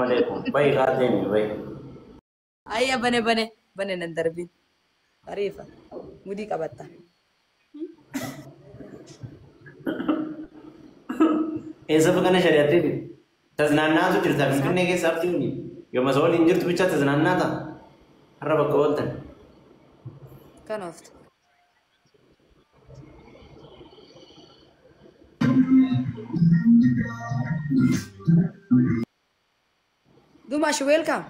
alaikum. Bayi kaa deemi bayi. Ayya bane bane bane nan darbin. Ariifa. Mudii qabatta. Eessa kana shari'attee taznaannaatu jirta Finfinnee keessa abdii huni. Yooma isa waliin jirtu bicha taznaannaata. Har'a bakka ooltan. Kan ooftu. Dumash welcome.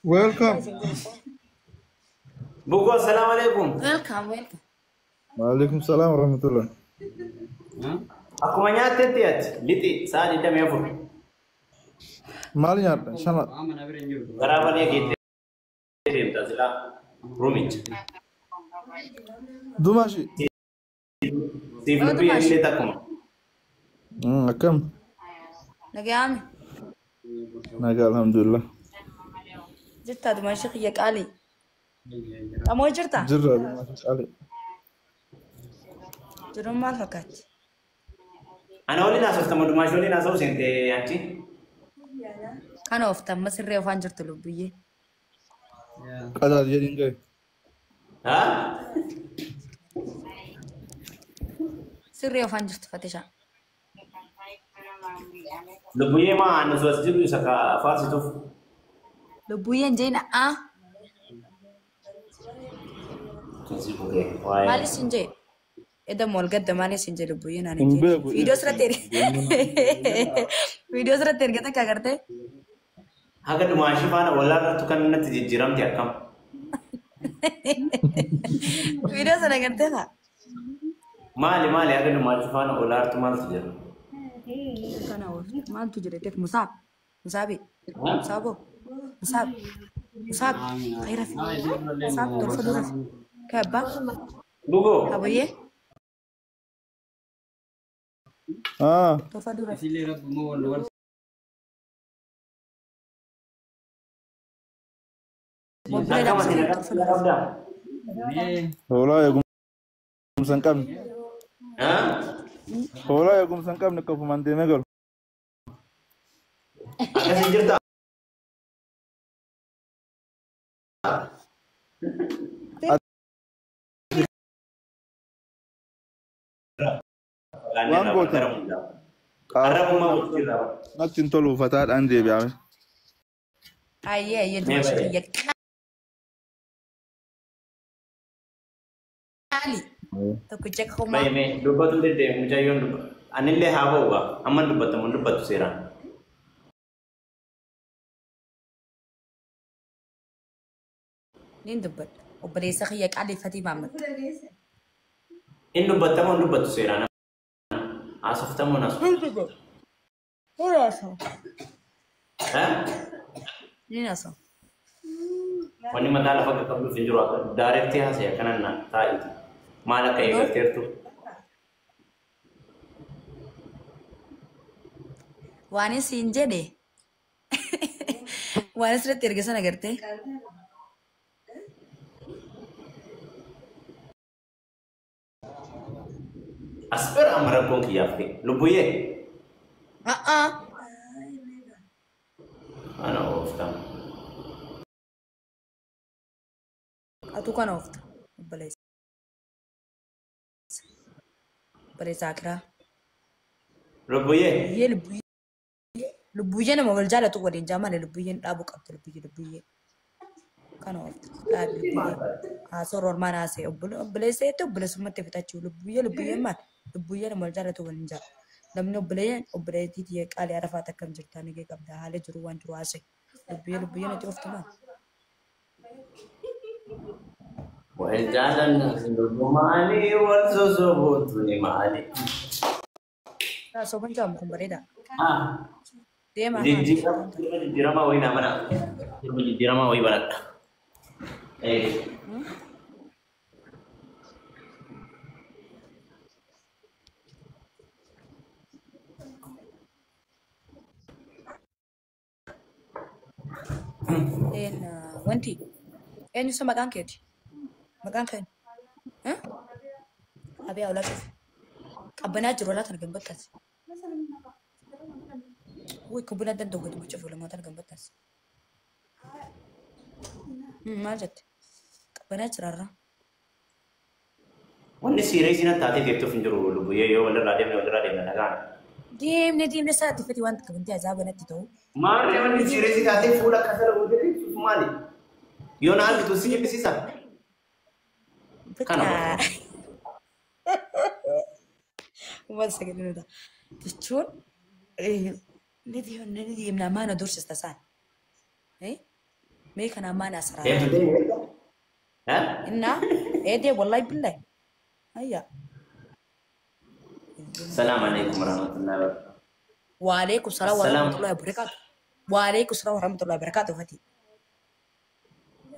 Welcome. Bukoo assalaamu alaikum. Welcome welcome. Waalaikum salaam warahmatullah. Akkuma nyaattetti ati lixi sa'a 24. Maal nyaadha? Shama. Garaa balee keettee deemta silaa rumicha. Dumashi. Siif lubbii illee takkuma. Akkam? Nagayaami. Nagaa alhamdulillah. Jirta Dumash kiyya qaalii. Amoo jirta? Jirra Dumashi qaalii. Jiruun maal fakkaatti? Ana waliin haasofta Dumash waliin haasa'u seentee achi. Kan oofta amma sirree ofaan jirtu lubbiyyee. Qadaad jedhiin gahe. Haa? Sirree ofaan jirtu fatisha. Lubbiyyee maa annu as jiru isa faarsituuf. Lubbiyyeen jeen a. Maal isin jee? Edda wal gadda maal isin jee lubbiyyeen ani Hin jee. beeku. Viidiyoo sirratti erge. Viidiyoo sirratti erge takka agartee? Haga Dumaashii faana walaarrattu kan natti jijjiiramte akkam. Viidiyoo sana agartee haa? Maali maali haga Dumaashii faana walaartu maaltu jira? Kana ooftu maaltu jira teef Musaab. Musaabi. Musaaboo. Musaab. Musaab. Khayra fi. Musaab tolfa dura fi. Kabbaa. Bukoo. Habayyee. Ah, Tolfa dura fi. Mobile Akkam ati dhaan nagaa tolfa dura fi. qabdaa? Hoolaa eegumsa hin qabne. Haa? Hoolaa eegumsa hin qabne qofumaan deemee galu. Akkas hin jirtaa? Waan gootan. Arrabummaa gochuu irraa. Natti hin tolu uffataadhaan deebi'ame. Ayyee ayyee Mee Dumash bahe. kiyya qaali. Tokkicha homaa. Bahe mee dubbatu deddeebi mucayyoon dubba. Anillee haa ba'u gaa. Amma dubbatamu hin dubbattu seeraan. Niin dubbadha. Obboleessa kiyya qaalii Fatii Maamad. Hin dubbattamu hin dubbattu seeraan. Haasoftamu hin haasoftu. Haa? Niin haasa'u. Wanni mataa lafa qaqqabduuf hin jiru akka daareetti haasa'e akkanan naan taa'iti. Maal akka eegalteertu. Waan isin jedhe waan asirratti erge sana agartee? As bira amma rakkoon kiyyaaf ta'e. Lubbuyyee. A'aa. Ana ooftaa. Atu kana oofta. Obboleessa. Obboleessa Akiraa. Lubbuyyee. Lubbuyyee lubbuyyee. Lubbuyyee nama wal jaalatu waliin jaa malee lubbuyyeen dhaabuu qabdi lubbuyyee lubbuyyee. Kana oofta. Dhaabi lubbuyyee. Haasoo ormaan haasee obboleessa jettee obboleessummaatti fixachuu lubbuyyee lubbuyyee maal? Lubbuyyee nama wal jaalatu waliin jaa. Namni obboleeyyan obboleettii tiyya qaalii arafaat akkam jirtaa nagee qabda haala jiru waan jiru haasee. Lubbuyyee lubbuyyee natti ooftu maal? Wal jaalanna lubbu maali wal sosobootu ni maali. Soban jaamu kun bareeda. Ah. Deema. Jijjiirama wayii naa mana. Jijjiirama wayii baradha. Wanti eenyu isa maqaan keeti? Maqaan kee? Qabee awlaa cufe. Qabbanaa jiru walaa tana gambattaas. Wuy kun buna danda'u gadi mucuuf lamaa tana gambattaas. Maal jette? Qabbanaa jiraarraa. Wanni siiree natti taatee deemtuuf hin jiru lubbuyyee yoo walirraa deemne walirraa deemne nagaan. Deemne deemne sa'aatii fedhii waan takka wanti ajaa'ibaa natti ta'u. Maarree wanni siiree taatee fuula akka sana gootee maali? Yoo na argitu si jibbisiisa. Kana Biqilaa. Uummata sagalee nuta. Jechuun ni deemna ni deemna maana dursista isaan. Mee kanaa maana asirraa. Deemtu deemte. Innaa eedee wallahi billahi. Hayya. Salaam alaikum warahmatullahi wabarakatuh. Waalaikum salaam warahmatullahi wabarakatuh. Waalaikum salaam warahmatullahi wabarakatuh Fati.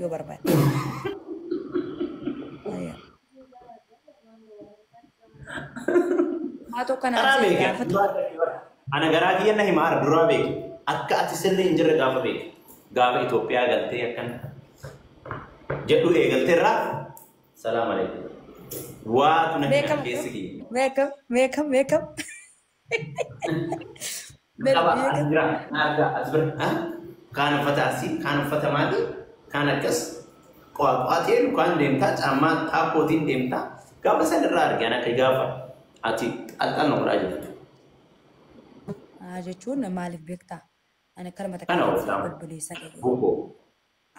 Yoo barbaade. Hayya. Haa tokko Karaa naan beeke. gaafatu. Ana garaa kiyya na hima hara duraa beeke. Akka ati sirrii hin jirre gaafa beeke. Gaafa Itoophiyaa galtee akkan jedhu eegaltee irraa salaam alaikum. Waatu na hima Meekam keessi kiyya. meekam meekam meekam. Qaba as jira na argaa as bira. Kaan uffata asii kaan uffata maali kaan akkas qo'aa ta'e kaan deemtaa caammaa taakkootiin deemtaa gaafa san irraa argan akka gaafa ati xalxal na godhaa jirtu. Jechuun maaliif beektaa? Ani akka nama Kana takka ooftaa obboleessa dhagaye. bukoo.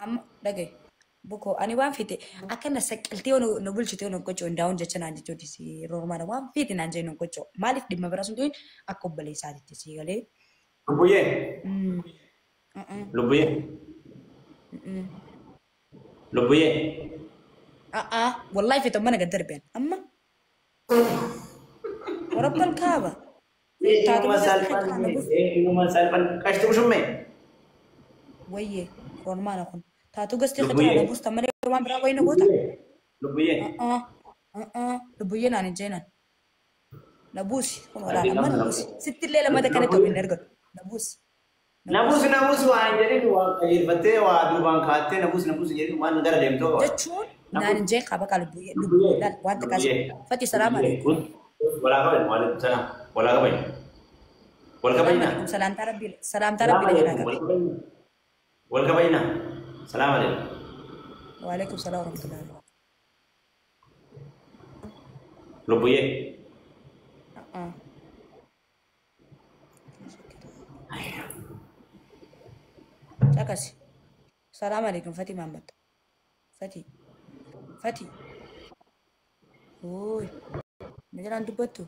Amma dhagaye bukoo ani waan fite akka na saqqiltee yoo nu bulchite yoo nu gochoo hundaa'uun jecha naan jechuuti si yeroo waan fite naan jee nu gochoo maaliif dhimma bira sun ta'in akka obboleessaatitti si galee. Lubbuyyee. Lubbuyyee. Lubbuyyee. Wallahi fite mana gad darbeen amma. Warabbal kaaba. Inuma salphaan inuma salphaan qashti ushummee. Wayyee roormaana kun taatu gastee Lubbuyyee. xixira buusta malee waan biraa wayii na goota. Lubbuyyee. Lubbuyyee naan hin jeenan. Na buusi kun walaala amma na buusi. Sittillee lamata kanatti of hin argatu. Na buusi. Nabuusi nabuusi waan hin jedhin waan qajeelfattee waa duubaan kaattee nabuusi nabuusi jedhin waan gara deemtoo qaba. Jechuun naan hin jeen qaba qaa lubbuyyee lubbuyyee laal waan takkaas. Fati salaam alaikum. Walaa qaban waalaikum salaam walaa qaban. Wal Salaam kabajna. alaikum salaamtaa rabbii salaamtaa rabbii na jedhaa qabe. Wal kabajna. Salaam alaikum. Waalaikum salaam warahmatullahi wabarakatuh. Lubbuyyee. Caqasi. Salaam alaikum Fati Mahammad. Fati. Fati. Ooy. Na jalaan dubbattu.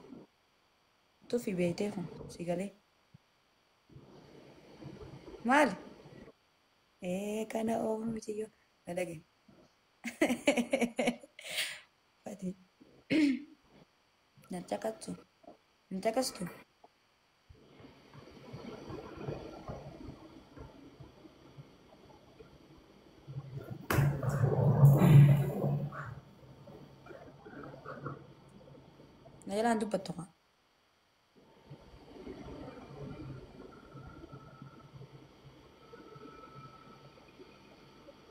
Tuffii beektee kun si galee. Maali? Ee kana oofnu mitiyyoo. Na dhagaye. Fati. Na caqattu. Na caqastu. Na jalaan dubbattu kaa.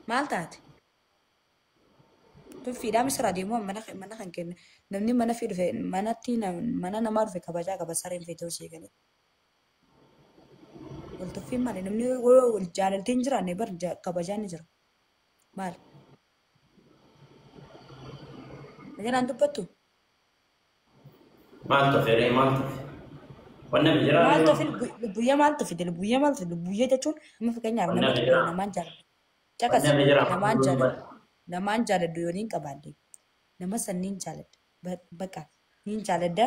Maal taate? Tuffiidhaan misirraa deemuu mana mana kan kenne namni mana fi dhufe manatti mana namaa dhufe kabajaa qaba sareen feetee hojii galee. Wal tuffiin maali namni wal jaalaltee hin jiraanne bar kabajaan ni jira. Maali? Na jalaan dubbattu? Maaltu fedhee maaltu? Wanna bijiraa. Maaltu fi lubbuyyee maaltu fide lubbuyyee maaltu fide lubbuyyee jechuun amma fakkeenyaaf nama tokko namaan jaaladhu. Caqas namaan jaaladhu. Namaan jaaladhu yoo niin qabaadde nama san niin jaaladha bakka niin jaaladha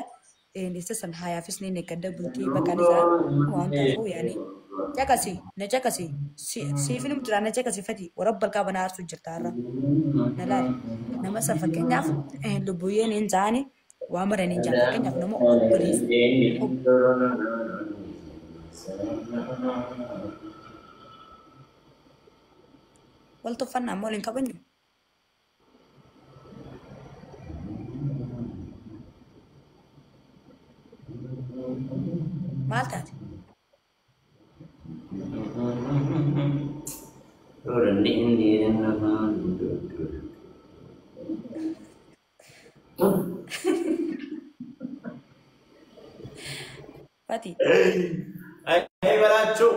isa san hayaafis niin eeggadha bultii bakka ni jira waan ta'eef yaani caqasi na caqasi siif ni jira na caqasi fati warabbal qaaba na aarsuu jirta har'a na laal nama san fakkeenyaaf lubbuyyee niin jaani waa mara niin jaa fakkeenyaaf nama obboleessa. Wal tuffannaa ammoo waliin kabajnu. Maal taate? Fati. Ay baraachuu.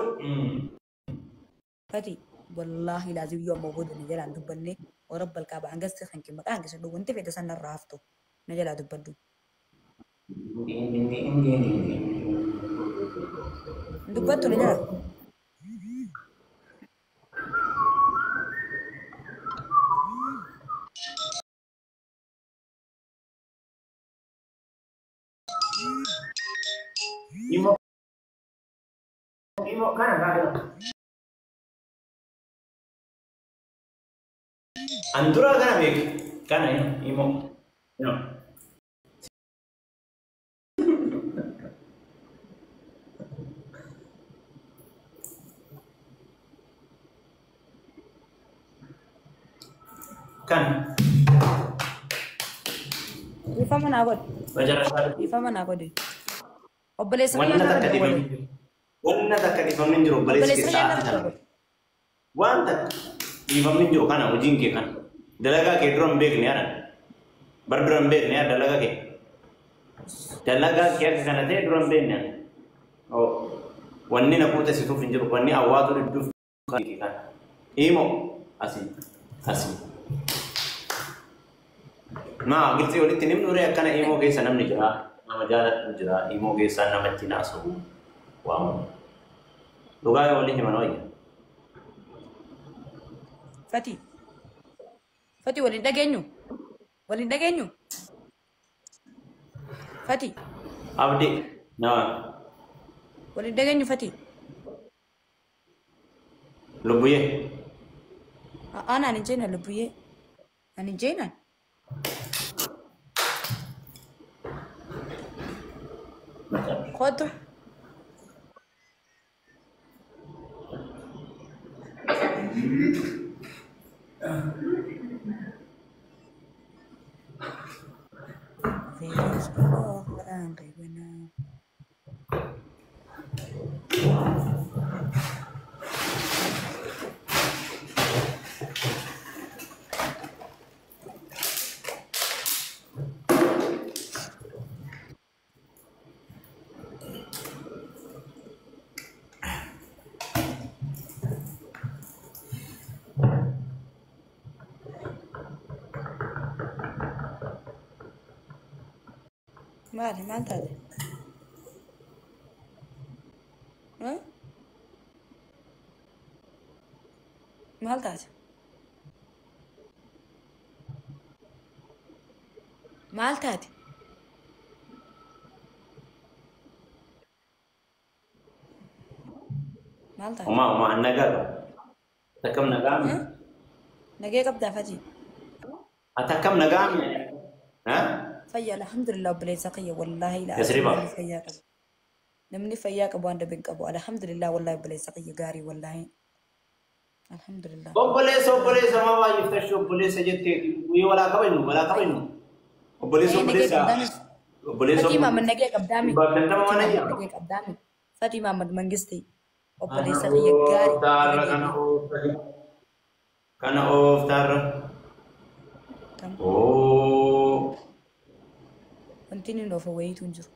Fati. Wallaahi laazim yoo ammoo booda na jalaan dubbanne warra balqaaba hangasti kan kee maqaa hangisa wanti fedhe sanarraa haftu na jalaa dubbadhu. Dubbattu na jalaa. Imo imo kana kana. Andura kana beek kana imo. No. Kan. Ifama naa godhi. Majarra. Ifama naa godhi. Obboleessa Wanna kiyya takka narra dhibamni godhi. Wanna takka dhibamni hin jiru obboleessi Obboleessa keessaa kiyya ati narra kana. godhi. Waan takka dhiifamni hin jiru kana hojiin kee kana. Dalagaa kee dura hin beekne yaada. Bar dura hin beekne yaada dalagaa kee. Dalagaa kee akka kana ta'e dura hin beekne yaada. Wanni na kuutessituuf hin jiru wanni awwaatu didduuf kee kana. Imo asii asii. Maa gilxii walitti nimnu ree akkana imoo keessa namni jira. Nama jaaladhu jira. Imoo keessa nama ittiin haasa'u waamu. Dhugaa yoo waliin himan wayya. Fati. Fati waliin dhageenyu. Waliin dhageenyu. Fati. Abdi nama Waliin dhageenyu Fati. lubbuyyee. Anaan hin jeenan lubbuyyee. Ani hin jeenan. Kootu. Maali maal taate? Maal taate? Maal taate? Maal taate? Uma uma nagaa qaba. Akkam nagaa mi? Nagee qabdaa Fati? Ati akkam nagaa mi? Fayya alhamdulillah obboleessa kiyya wallaahi laa Yasriba. namni fayyaa qabu. Namni fayyaa qabu waan dhabe hin qabu. Alhamdulillah wallaahi obboleessa kiyya gaarii wallaahi. Alhamdulillah. Obboleessa obboleessa maa baay'iftashuu obboleessa jettee walaa kabajnu walaa kabajnu. Obboleessa Nagee obboleessa qabdaami. obboleessa Fatii Maamad nagee qabdaami. Dhibbaaf shantama waan Fatii Maamad ayyaama. nagee qabdaami. Fatii Maamad Mangistii obboleessa kiyya gaarii. Ooftaarra kana ooftaarra. Kana ooftaarra. Kam Oo. wanti inni oofa wayiitu hin jiru.